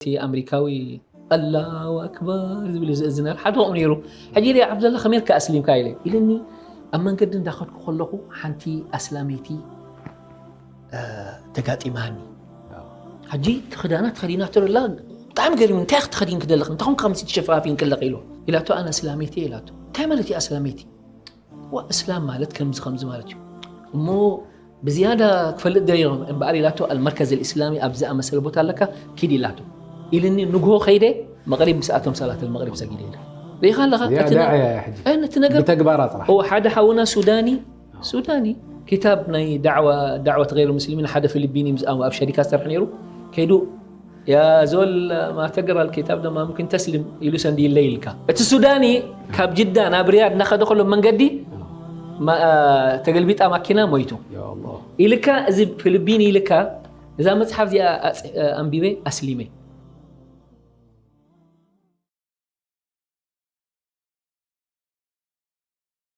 እቲ ኣመሪካዊ ኣላሁ ኣክበር ዝብል እዩ ዝእዝነር ሓደ ከምኡ ነይሩ። ሕጂ ኢለ፣ ዓብደላ ከመይ ኢልካ ኣስሊምካ? ኢለ ኢልኒ። ኣብ መንገዲ እንዳኸድኩ ከለኹ ሓንቲ ኣስላመይቲ ተጋጢማኒ። ሕጂ እቲ ክዳና ተኸዲናቶ ደላ ብጣዕሚ ገሪሙ። እንታይ ኢኺ ተኸዲንኪ ደለኺ? እንታይ ኮንካ ከምዚ ትሸፋፊን ከለኺ? ኢሎ ኢላቶ። ኣነ ኣስላመይቲ እየ ኢላቶ። እንታይ ማለት እዩ ኣስላመይቲ? ዋ እስላም ማለት ከምዚ ከምዚ ማለት እዩ እሞ ብዝያዳ ክፈልጥ ደልየ እምበኣር ኢላቶ። ኣልመርከዝ ልእስላሚ ኣብ ዝኣመሰለ ቦታ ኣለካ፣ ኪድ ኢላቶ ኢልኒ። ንግሆ ከይደ መቕሪብ ምስኣቶም ሰላት ልመቕሪብ ሰጊደ ኢለ። ርኢኻ ኣለኻ ያ እቲ ነ- ዳዕያ ሕጂ እ፣ ነቲ ነገር ብተግባራ ጥራሕ እዎ ሓደ ሓውና ሱዳኒ ሱዳኒ ክታብ ናይ ዳዕዋ ዳዕወት ገይሩ ሙስሊሚን ሓደ ፊሊፒኒ ምስ ኣብ ሸሪካ ዝሰርሕ ነይሩ። ከይዱ ያ ዞል ማተገራ ልክታብ ደማ ሙምኪን ተስሊም ኢሉ ሰንድይለይ ኢልካ። እቲ ሱዳኒ ካብ ጅዳ ናብ ሪያድ እናኸደ ከሎ መንገዲ ማ- ተገልቢጣ ማኪና ሞይቱ ያ ኣላህ ኢልካ። እዚ ፊሊፒኒ ኢልካ እዛ መፅሓፍ እዚኣ ኣፅ- ኣንቢበ ኣስሊመ።